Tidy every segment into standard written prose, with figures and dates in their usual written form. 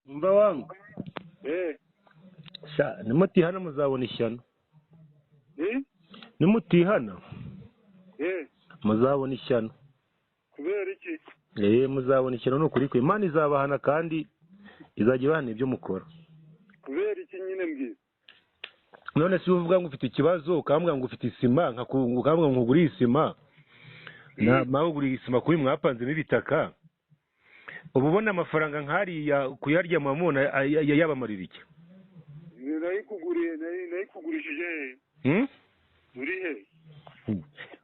Umva wangu. Eh. Sha nimutihana muzabona ishyano. Eh? Nimutihana. Eh. Muzabona ishyano. Kubera iki? Eh, muzabona ishyano no kuri kwe. Imana izabahana kandi izajya ibahana ibyo mukora. Kubera iki nyine mbwira? None si uvuga ngo ufite ikibazo ukambwira ngo ufite isima ukambwira ngo ugure isima. Na mawe ugure isima kuri mwapanzemo ibitaka. Ubu ubona amafaranga nk'ariya kuyarya mamona yabamarira iki? Nayikuguriye, nayikugurishije. Uri he?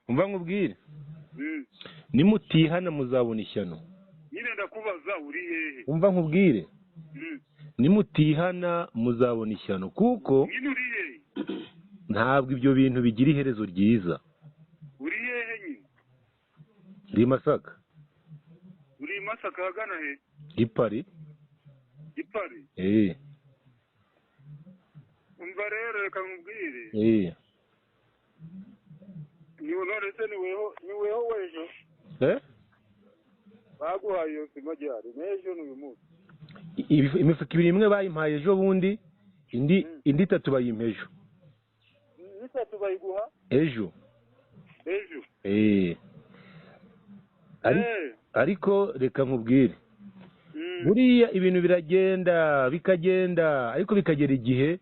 Umva nkubwire. Nimutihana muzabona ishyano. Nyine ndakubaza uri hehe? Umva nkubwire. Nimutihana muzabona ishyano kuko nyine uri hehe? Ntabwo ibyo bintu bigira iherezo ryiza. Uri hehe nyine? Ndi Masaka. Uri Masaka hagana he? Ipari. Ipari? Eh. Umva rero reka nkubwire. Eh. Ni none se ni weho wejo? Eh? Baguhaye iyo sima gihari n'ejo n'uyu munsi. Imifuka ibiri imwe bayimpaye ejo bundi, indi itatu bayimpa ejo. Itatu bayiguha? Ejo. Ejo. Eh. Ariko reka nkubwire. Buriya ibintu biragenda bikagenda ariko bikagera igihe.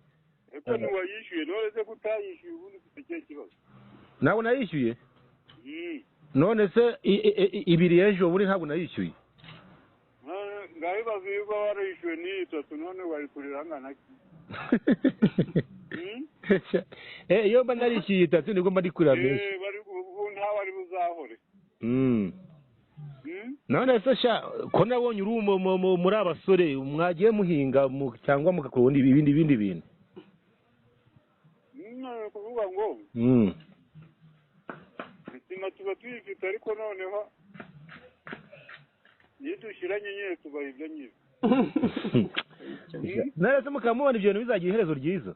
Eko ni wayishyuye none se kutayishyuye ubundi ufite ikihe kibazo? Ntabwo nayishyuye? None se ibiri ejo buri ntabwo nayishyuye? Ngabibaza iyo uba warayishyuye n'iyi itatu none wayikurira angana ki? Iyo mba narishyuye itatu nibwo mba ndikurira menshi. Bari ubu ntawe ari buzahore. None se sha ko nabonye uri muri abasore mwagiye muhinga cyangwa mugakora ibindi bintu? None kuvuga ngo isima tuba tuyifite ariko noneho iyo dushyiranye nyine tubaha ibyo nyine. None se mukamubona ibyo bintu bizagira iherezo ryiza?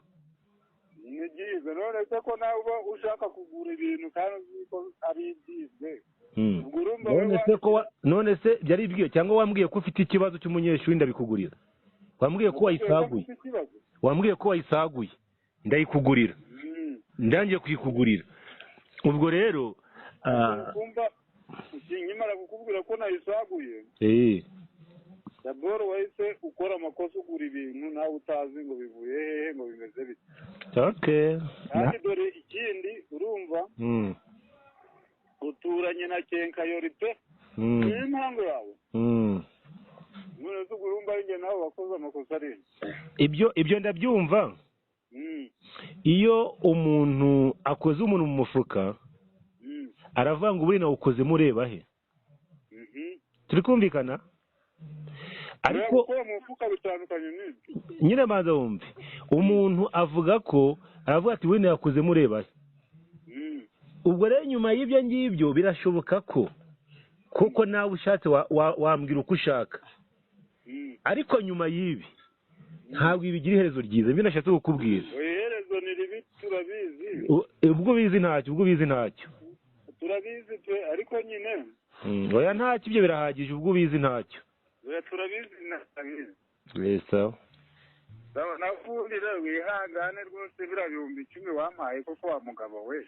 Ni byiza none se ko nawe uba ushaka kugura ibintu kandi uzi ko ari byiza. None se byari bwiye cyangwa wambwiye ko ufite ikibazo cy'umunyeshuri ndabikugurira? Wambwiye ko wayisaguye. Wambwiye ko wayisaguye ndayikugurira. Ndangiye kuyikugurira. Ubwo rero kumva nkimara kukubwira ko nayisaguye. Daboro wahise ukora amakosa ugura ibintu nawe utazi ngo bivuye hehe ngo bimeze bite. Okay. Kandi dore ikindi urumva uturanye na kenkayori pe. Ni impamvu yawe. None se urumva ari njye nawe wakoze amakosa ari. Ibyo ndabyumva. Iyo umuntu akoze umuntu mu mufuka aravuga ngo buri nawukoze mureba he? Turi kumvikana? Ariko mufuka bitandukanye n'ibyo. Nyine banza wumve. Umuntu avuga ko aravuga ati wene yakoze mureba he? Ubwo rero nyuma y'ibyo ngibyo birashoboka ko kuko nawe ushatse wambwira uko ushaka. Ariko nyuma y'ibi ntabwo ibigira iherezo ryiza. Ibyo nashatse kukubwira. Iherezo ni ribi turabizi. Ubwo ubizi ntacyo, ubwo ubizi ntacyo. Turabizi pe ariko nyine. Oya ntacyo ibyo birahagije ubwo ubizi ntacyo. Oya turabizi nabizi. Sawa. Sawa nakundira wihangane rwose bira 10,000 wampaye koko wa mugabo we.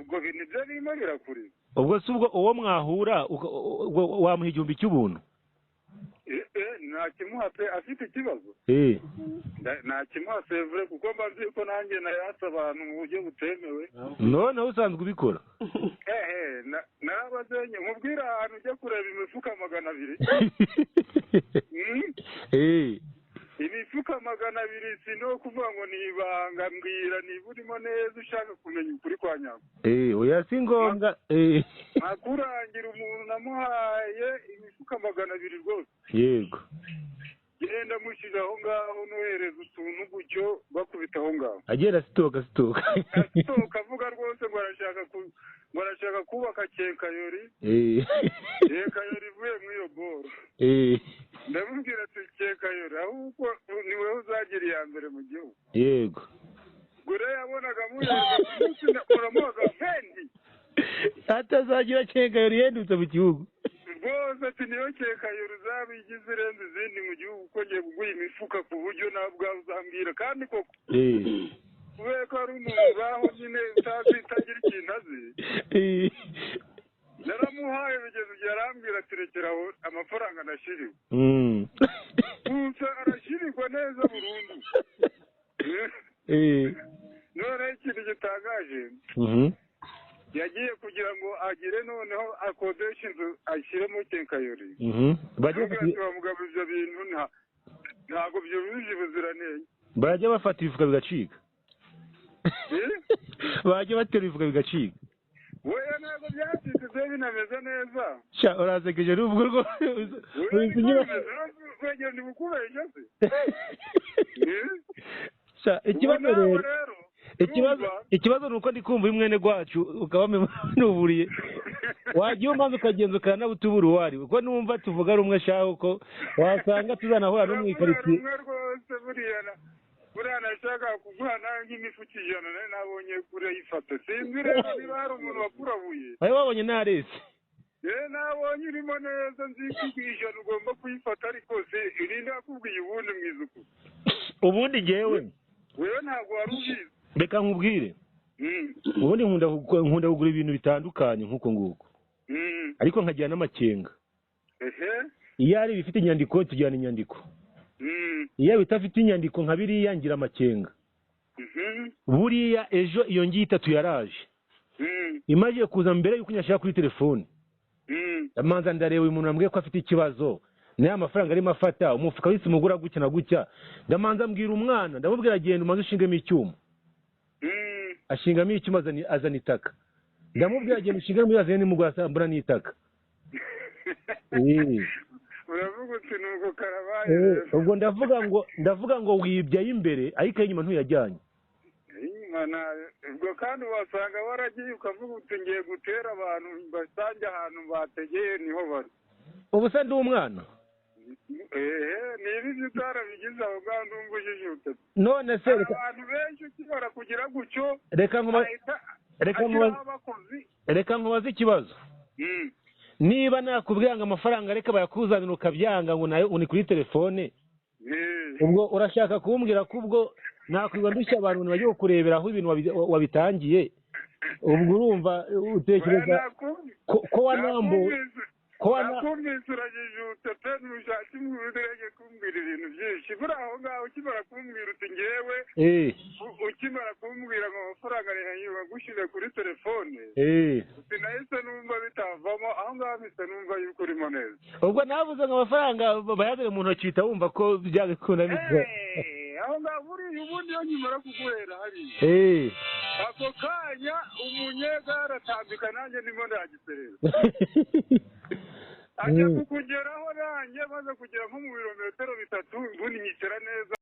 Ubwo bintu byo birimo birakuriza. Ubwo si ubwo uwo mwahura wamuha 1000 cy'ubuntu? Ntakimuha pe afite ikibazo. Ntakimuha sevure kuko mba nzi ko nanjye nayatse abantu mu buryo butemewe. None usanzwe ubikora? Narabazenye nkubwira ahantu ujya kureba imifuka 200. Imifuka 200 si no kuvuga ngo ni ibanga mbwira niba urimo neza ushaka kumenya ukuri kwa nyako. Oya si ngombwa. Nakurangira umuntu namuhaye imifuka 200 rwose. Yego. Genda mushyira aho ngaho nohereza utuntu gutyo bakubita aho ngaho. Agenda sitoka. Sitoka avuga rwose ngo arashaka kubaka kenkayori. Kenkayori ivuye muri iyo boro. Ndamubwira ati kenkayori ahubwo ni wowe uzagira iya mbere mu gihugu. Yego. Gore yabonaga muhereza uramuhaga fendi. Atazagira kenkayori yendutse mu gihugu. Rwose ati niyo kenkayori uzaba igize irenze izindi mu gihugu, kuko ngiye kuguha imifuka ku buryo nawe ubwawe uzambwira. Kandi koko kubera ko hari umuntu uraho nyine utazi utagira ikintu azi, naramuhaye bigeze igihe arambwira ati rekera aho amafaranga nashyiriwe. Gusa arashyirirwa neza burundu. Noneho ikintu gitangaje, yagiye kugira ngo agire noneho akodeshe inzu ashyiremo kenkayori. Mugabo ibyo bintu ntabwo byujuje ubuziranenge. Bajya bafata ibifuka bigacika. Bajya batera ibifuka bigacika. Weya ntabwo byacitse, byo binameze neza. Sha urasekeje n'ubwo rwose. Wegera ntibukubeshya se. Sha ikibazo rero ikibazo ni uko ndi kumva mwene gwacu ukaba nuburiye wagiye umanza ukagenza ukanabutubura uwari, kuko numva tuvuga rumwe shaho ko wasanga tuzanahura no mu ikaritsiye. Rwose buriya nashaka kuguha nawe nk'imifuka 100 nari nabonye kure yifata. Sinzi rero niba hari umuntu wakurabuye. Wari wabonye narese? Nabonye urimo neza, nzi ko 100 ugomba kuyifata, ariko se irinde akubwiye ubundi mwizuku. Ubundi ngewe wewe ntabwo wari ubizi. Reka nkubwire, ubundi nkunda kugura ibintu bitandukanye nk'uko nguko, ariko nkagira n'amakenga. Iyo ari ibifite inyandiko tujyana inyandiko, iyo bitafite inyandiko nka biriya ngira amakenga. Buriya ejo iyo ngiye itatu yaraje, imaze kuza mbere yuko nyashaka kuri telefone, amanza ndareba uyu muntu ambwiye ko afite ikibazo, nayo amafaranga arimo afata umufuka w'isi mugura gutya na gutya. Ndamanza mbwira umwana, ndamubwira agenda umanze ushingemo icyuma. Ashingamo icyuma azana itaka. Ndamubwira agenda ushingamo azana nimugura mbura n'itaka. Uravuga uti nuko karabaye. Ubwo ndavuga ngo wibye ay'imbere ariko ay'inyuma ntuyajyanye. Ubwo kandi wasanga waragiye ukavuga uti ngiye gutera abantu basange ahantu bategeye niho bari. Ubu se ndi umwana? Niba ibyo utarabigize aho ngaho ndumva ujijutse. None se abantu benshi ukibara kugira gutyo, reka nkubaze ikibazo. Niba nakubwira ngo amafaranga reka bayakuzanira ukabyanga ngo nayo uni kuri telefone, ubwo urashaka kumbwira ko ubwo nakwirwa ndushya abantu bagiye kurebera aho ibintu wabitangiye? Ubwo urumva utekereza ko wanambuwe? Nakumvise urajijutse pe, ntushake urege kumbwira ibintu byinshi. Buriya aho ngaho ukimara kumbwira uti ngewe, ukimara kumbwira ngo amafaranga bagushyize kuri telefone, sinahise numva bitavamo. Aho ngaho mpise numva yuko urimo neza. Ubwo nabuze ngo amafaranga bayazane mu ntoki uhita wumva ko byagakunda. Aho ngaho buriya ubundi iyo nkimara kuguhera hariya, ako kanya umunyegare atambika nanjye ndimo ndagiserera. Ajya kukugeraho nanjye maze kugera nko mu birometero 3 ubundi nyicara neza.